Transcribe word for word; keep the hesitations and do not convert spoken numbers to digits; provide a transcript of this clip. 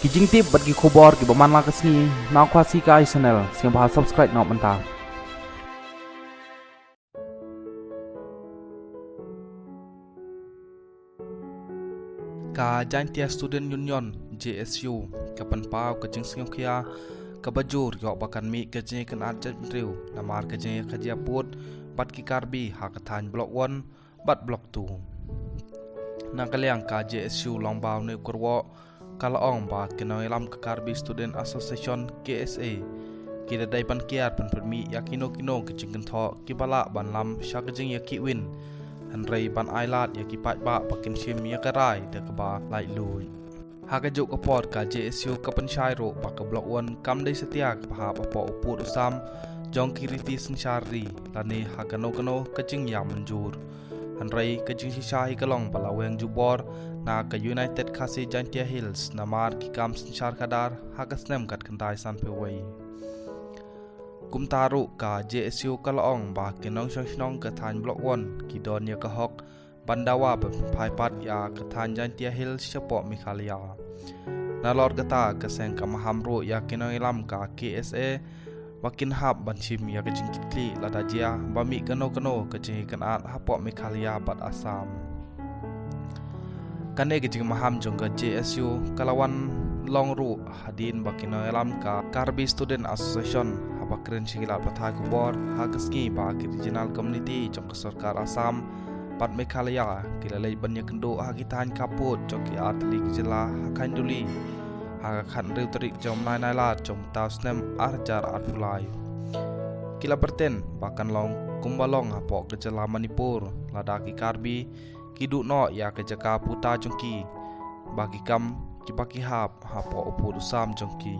Ki jingtip bad ki khubor kiba man la ka sngi na Khasi Kai Channel, sngewbha subscribe noh mynta. Ka Jaintia Student Union, J S U, ka pynpaw ka jingsngewkhia kaba jur ïoh ba kan mih ka jingïakynad jaitbynriew namar ka jingïakajia pud bad ki Karbi ha ka thaiñ Block One bad Block Two. Na ka liang ka J S U Longbaw New Kyrwoh, ka la ong ba ki nongïalam ka Karbi Student Association, K S A, ki la dei ban kiar pynpyrmih ïa kino kino ki jingkynthoh kiba lah ban lam sha ka jingïakiwin, hynrei ban ailad ïa ki paidbah ba kin shim ïa ka rai da kaba laitluid. Ha kajuh ka por ka J S U ka pynshai ruh ba ka Block One kam dei satia kaba hap hapoh u pud u sam jong ki riti synshar ri lane ha kano kano ka jingïamynjur. Hynrei ka jingshisha hi ka long ba la weng jubor na ka United Khasi Jaintia Hills namar ki kam synshar khadar ha ka snem khatkhyndai sanphew wei. Kumta ruh ka J S U ka la ong ba ki nongshong shnong ka thaiñ Block One ki don ïa ka hok ban dawa ban phai pat ïa ka thaiñ Jaintia Hills shapoh Meghalaya. Nalor kata ka seng ka maham ruh ïa ki nongïalam ka K S A ba kin hap ban shim ïa ka jingkitkhlieh lada jia ba mih kano kano ka jingïakynad hapoh Meghalaya bad Assam. Kane ka jingmaham jong ka J S U ka la wan long ruh hadien ba ki nongïalam ka Karbi Student Association haba kren sha ki lad pathai khubor ha ka sngi ba ki regional committee jong ka sorkar Assam bad Meghalaya ki la leit ban ïakynduh ha ki thaiñ khappud jong ki artylli ki jylla ha Khanduli ha ka khathynriew tarik jong u bnai Nailar jong mynta u snem arhajar arphew lai. Ki la byrteng ba kan long kumba long hapoh ka jylla Manipur lada ki Karbi ki duh noh ïa ka jaka puta jong ki ba ki kam kiba ki hap hapoh u pud u sam jong ki.